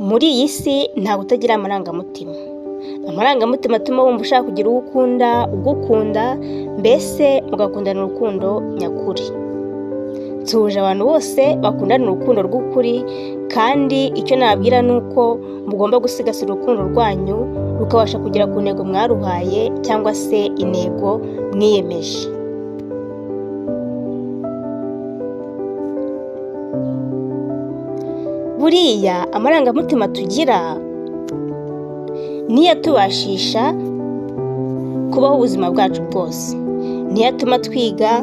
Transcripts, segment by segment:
Muri iyi si ntawe utagira amarangamutima. Amarangamutima atuma wumva ushaka kugira uwo ukunda, ugukunda, mbese mugakundana urukundo nyakuri. Nsuhuje abantu bose bakundana urukundo rw'ukuri, kandi icyo nababwira ni uko mugomba gusigasira urukundo rwanyu, rukabasha kugera ku ntego mwaruhaye cyangwa se intego mwiyemeje. Buriya amarangamutima tugira niyo atubashisha kubaho ubuzima bwacu bwose, niyo atuma twiga,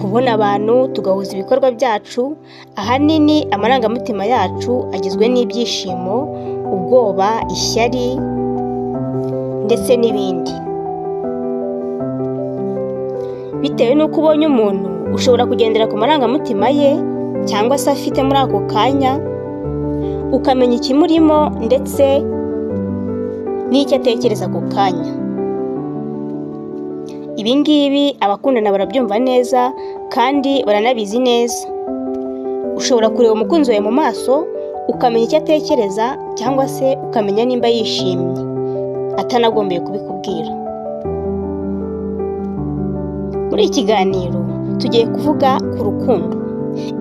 kubona abantu, tugahuza ibikorwa byacu, ahanini amarangamutima yacu agizwe n'ibyishimo, ubwoba, ishyari ndetse n'ibindi. Bitewe n'uko ubonye umuntu, ushobora kugendera ku marangamutima ye cyangwa se afite muri ako kanya, ukamenya ikimurimo ndetse n'icyo atekereza ako kanya. Ibi ngibi abakundana barabyumva neza kandi baranabizi neza. Ushobora kureba umukunzi wawe mu maso ukamenya icyo atekereza cyangwa se ukamenya nimba yishimye atanagombeye kubikubwira. Muri iki kiganiro tugiye kuvuga ku rukundo.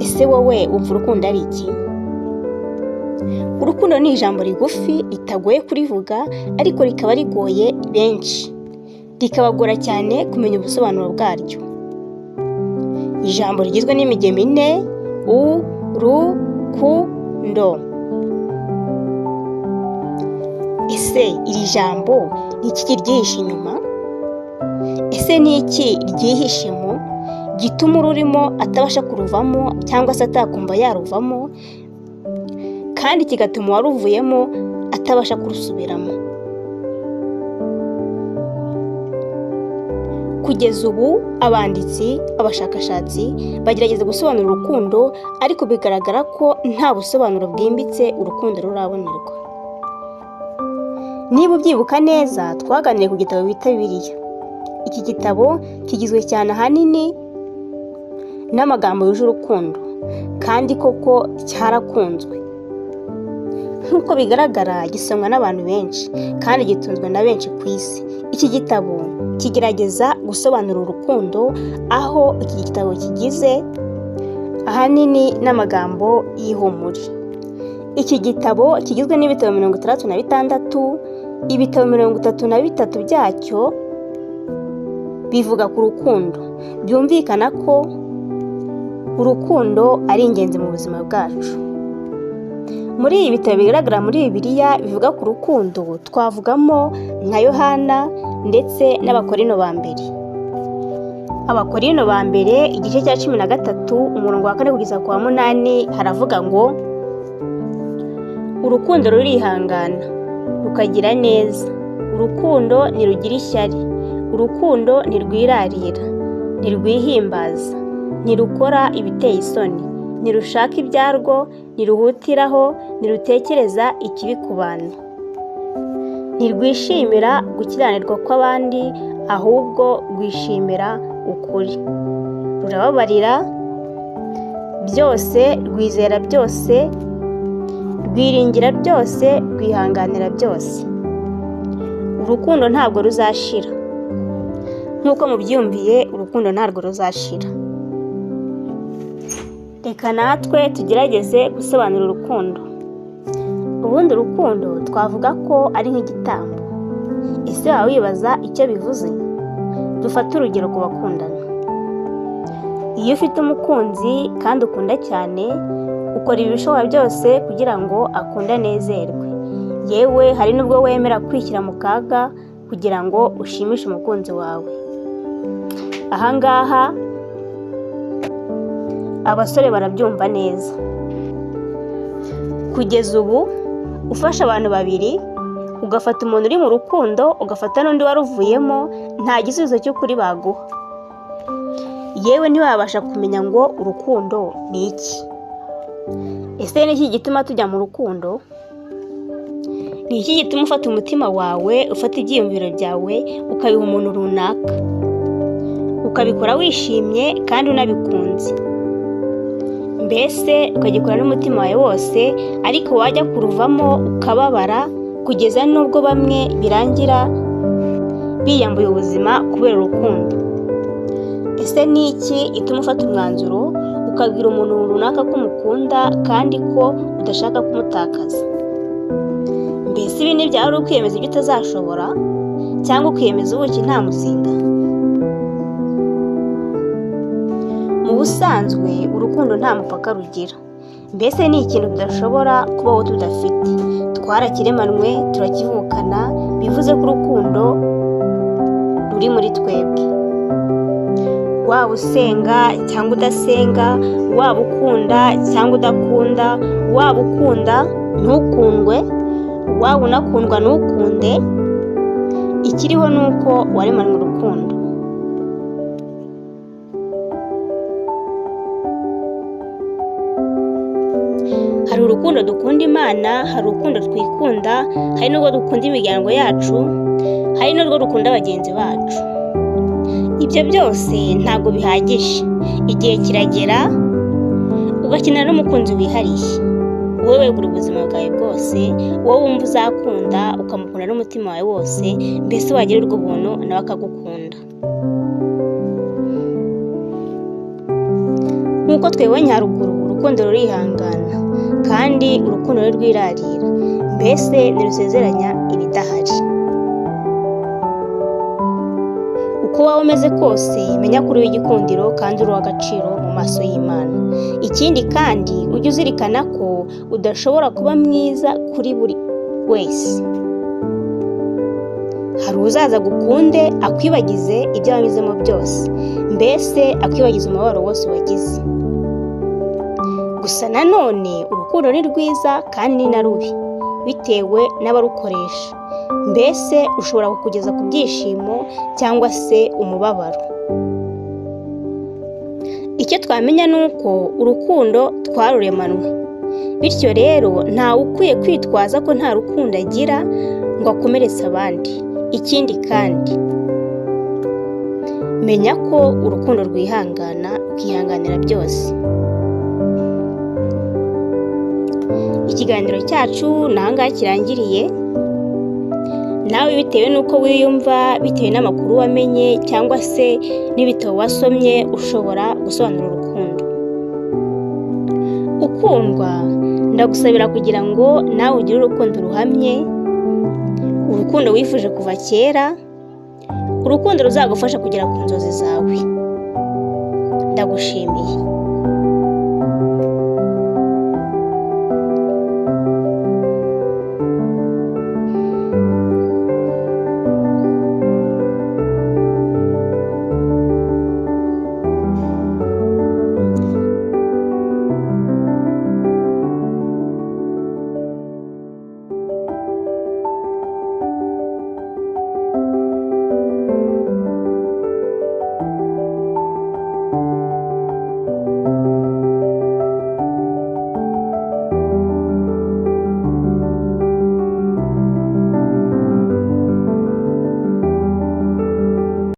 Ese wowe wumva urukundo ari iki? Urukundo ni ijambo rigufi ritagoye kurivuga ariko rikaba rigoye benshi, rikabagora cyane kumenya ubusobanuro bwaryo. Ijambo rigizwe n'imigemo ine: u, ru, ku, ndo. Ese iri jambo ni iki kiryihishe inyuma? Ese ni iki ryihishemo gituma ururimo atabasha kuruvamo cyangwa se atakumva yaruvamo, kandi kigatuma uwaruvuyemo atabasha kurusubiramo? Kugeza ubu abanditsi, abashakashatsi bagerageza gusobanura urukundo, ariko bigaragara ko nta busobanuro bwimbitse urukundo rurabonerwa. Niba ubyibuka neza, twaganiriye ku gitabo bita Bibiliya. Iki gitabo kigizwe cyane ahanini n'amagambo yuje urukundo, kandi koko cyarakunzwe. Nk'uko bigaragara gisomwa n'abantu benshi kandi gitunzwe na benshi ku isi. Iki gitabo kigerageza gusobanura urukundo, aho iki gitabo kigize ahanini n'amagambo y'ihumure. Iki gitabo kigizwe n'ibitabo 66, ibitabo 33 byacyo bivuga ku rukundo. Byumvikana ko urukundo ari ingenzi mu buzima bwacu. Muri ibi bitabo bigaragara muri Bibiliya bivuga ku rukundo, twavugamo nka Yohana ndetse n'Abakorino ba mbere. Abakorino ba mbere igice cya 13 umurongo wa 4 kugeza ku wa 8 haravuga ngo: urukundo rurihangana, rukagira neza, urukundo ntirugira ishyari, urukundo ntirwirarira, ntirwihimbaza, ntirukora ibiteye isoni, ntirushaka ibyarwo, ntiruhutiraho, ntirutekereza ikibi ku bantu, ntirwishimira gukiranirwa kw'abandi, ahubwo rwishimira ukuri, rurababarira byose, rwizera byose, rwiringira byose, rwihanganira byose. Urukundo ntabwo ruzashira. Nk'uko mubyiyumviye, urukundo ntabwo ruzashira. Reka natwe tugerageze gusobanura urukundo. Ubundi urukundo twavuga ko ari nk'igitambo. Ese waba wibaza icyo bivuze? Dufate urugero ku bakundana. Iyo ufite umukunzi kandi ukunda cyane, ukora ibishoboka byose kugira ngo akunde anezerwe. Yewe hari n'ubwo wemera kwishyira mu kaga kugira ngo ushimishe umukunzi wawe. Aha ngaha abasore barabyumva neza. Kugeza ubu ufashe abantu babiri, ugafata umuntu uri mu rukundo, ugafata n'undi waruvuyemo, nta gisubizo cy'ukuri baguha. Yewe ntiwabasha kumenya ngo urukundo ni iki. Ese ni iki gituma tujya mu rukundo? Ni iki gituma ufata umutima wawe, ufata ibyiyumviro byawe, ukabiha umuntu runaka, ukabikora wishimye kandi unabikunze? Mbese ukagikora n'umutima wawe wose, ariko wajya kuruvamo ukababara, kugeza n'ubwo bamwe birangira biyambuye ubuzima kubera urukundo. Ese ni iki gituma ufata umwanzuro ukabwira umuntu runaka ko umukunda kandi ko udashaka kumutakaza? Mbese ibi ntibyaba ari ukwiyemeza ibyo utazashobora, cyangwa ukiyemeza ubuki nta muzinga? Mu busanzwe urukundo nta mupaka rugira. Mbese ni ikintu tudashobora kubaho tudafite. Twarakiremanwe, turakivukana, bivuze ko urukundo ruri muri twebwe. Waba usenga cyangwa udasenga, waba ukunda cyangwa udakunda, waba ukunda ntukundwe, waba unakundwa ntukunde, ikiriho ni uko waremanwe urukundo. Hari urukundo dukunda Imana, hari urukundo twikunda, hari n'urwo dukunda imiryango yacu, hari n'urwo dukunda bagenzi bacu. Ibyo byose ntabwo bihagije. Igihe kiragera ugakenera n'umukunzi wihariye, wowe wegura ubuzima bwawe bwose, wowe wumva uzakunda ukamukunda n'umutima wawe wose, mbese wagirirwa ubuntu nawe akagukunda. Nk'uko twabibonye haruguru, urukundo rurihangana kandi urukundo ntirwirarira, mbese ntirusezeranya ibidahari. Uko waba umeze kose, menya ko uri uw'igikundiro kandi uri uw'agaciro mu maso y'Imana. Ikindi kandi ujye uzirikana ko udashobora kuba mwiza kuri buri wese. Hari uzaza agukunde akwibagize ibyo wanyuzemo byose, mbese akwibagize umubabaro wose wagize. Gusa nanone urukundo ni rwiza kandi ni na rubi bitewe n'abarukoresha. Mbese ushobora kukugeza ku byishimo cyangwa se umubabaro. Icyo twamenya ni uko urukundo twaruremanwe, bityo rero ntawe ukwiye kwitwaza ko nta rukundo agira ngo akomeretse abandi. Ikindi kandi menya ko urukundo rwihangana, rukihanganira byose. Ikiganiro cyacu ni aha ngaha kirangiriye. Nawe bitewe n'uko wiyumva, bitewe n'amakuru wamenye cyangwa se n'ibitabo wasomye, ushobora gusobanura urukundo. Ukundwa, ndagusabira kugira ngo nawe ugire urukundo ruhamye, urukundo wifuje kuva kera, urukundo ruzagufasha kugera ku nzozi zawe. Ndagushimiye.